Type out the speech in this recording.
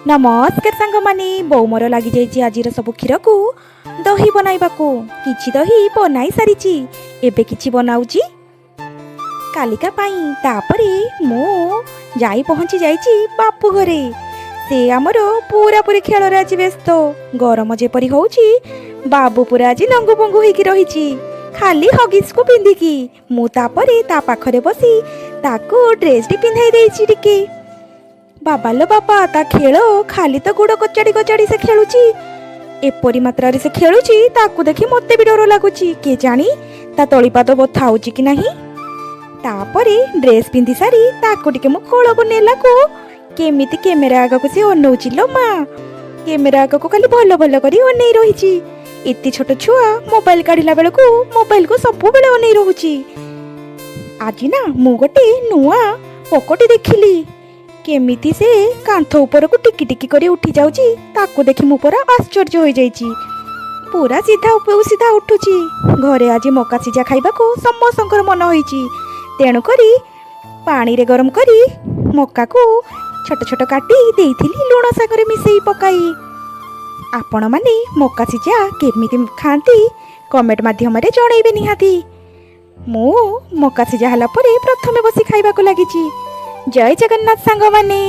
ନମସ୍କାର ସାଙ୍ଗମାନେ, ବୋଉ ମୋର ଲାଗିଯାଇଛି ଆଜିର ସବୁ କ୍ଷୀରକୁ ଦହି ବନାଇବାକୁ। କିଛି ଦହି ବନାଇ ସାରିଛି, ଏବେ କିଛି ବନାଉଛି କାଲିକା ପାଇଁ। ତାପରେ ମୁଁ ଯାଇ ପହଞ୍ଚି ଯାଇଛି ବାପୁ ଘରେ। ସେ ଆମର ପୁରାପୁରି ଖେଳରେ ଆଜି ବ୍ୟସ୍ତ। ଗରମ ଯେପରି ହେଉଛି, ବାବୁ ପୁରା ଆଜି ଲଙ୍ଗୁ ପଙ୍ଗୁ ହେଇକି ରହିଛି ଖାଲି ହଗିସ୍କୁ ପିନ୍ଧିକି। ମୁଁ ତାପରେ ତା ପାଖରେ ବସି ତାକୁ ଡ୍ରେସଟି ପିନ୍ଧାଇ ଦେଇଛି ଟିକେ। ବାବାଲୋ ବାବା, ତା ଖେଳ ଖାଲି ତ ଗୋଡ଼ କଚାଡ଼ି କଚାଡ଼ି ସେ ଖେଳୁଛି। ଏପରି ମାତ୍ରାରେ ସେ ଖେଳୁଛି, ତାକୁ ଦେଖି ମୋତେ ବି ଡର ଲାଗୁଛି। କେ ଜାଣି ତା ତଳିପାଦ ବଥା ହେଉଛି କି ନାହିଁ। ତାପରେ ଡ୍ରେସ୍ ପିନ୍ଧି ସାରି ତାକୁ ଟିକେ ମୁଁ କୋଳକୁ ନେଲାକୁ କେମିତି କ୍ୟାମେରା ଆଗକୁ ସେ ଅନଉଛି ଲୋ ମା। କ୍ୟାମେରା ଆଗକୁ ଖାଲି ଭଲ ଭଲ କରି ଅନେଇ ରହିଛି। ଏତେ ଛୋଟ ଛୁଆ, ମୋବାଇଲ କାଢ଼ିଲା ବେଳକୁ ମୋବାଇଲକୁ ସବୁବେଳେ ଅନେଇ ରହୁଛି। ଆଜି ନା ମୁଁ ଗୋଟେ ନୂଆ ପୋକଟି ଦେଖିଲି। କେମିତି ସେ କାନ୍ଥ ଉପରକୁ ଟିକି ଟିକି କରି ଉଠି ଯାଉଛି, ତାକୁ ଦେଖି ମୁଁ ପୁରା ଆଶ୍ଚର୍ଯ୍ୟ ହୋଇଯାଇଛି। ପୁରା ସିଧା ଉପରକୁ ସିଧା ଉଠୁଛି। ଘରେ ଆଜି ମକା ସିଝା ଖାଇବାକୁ ସମସ୍ତଙ୍କର ମନ ହୋଇଛି। ତେଣୁକରି ପାଣିରେ ଗରମ କରି ମକାକୁ ଛୋଟ ଛୋଟ କାଟି ଦେଇଥିଲି ଲୁଣ ସାଙ୍ଗରେ ମିଶେଇ ପକାଇ। ଆପଣମାନେ ମକା ସିଝା କେମିତି ଖାଆନ୍ତି, କମେଣ୍ଟ ମାଧ୍ୟମରେ ଜଣେଇବେ ନିହାତି। ମୁଁ ମକା ସିଝା ହେଲା ପରେ ପ୍ରଥମେ ବସି ଖାଇବାକୁ ଲାଗିଛି। ଜୟ ଜଗନ୍ନାଥ ସାଙ୍ଗମାନେ।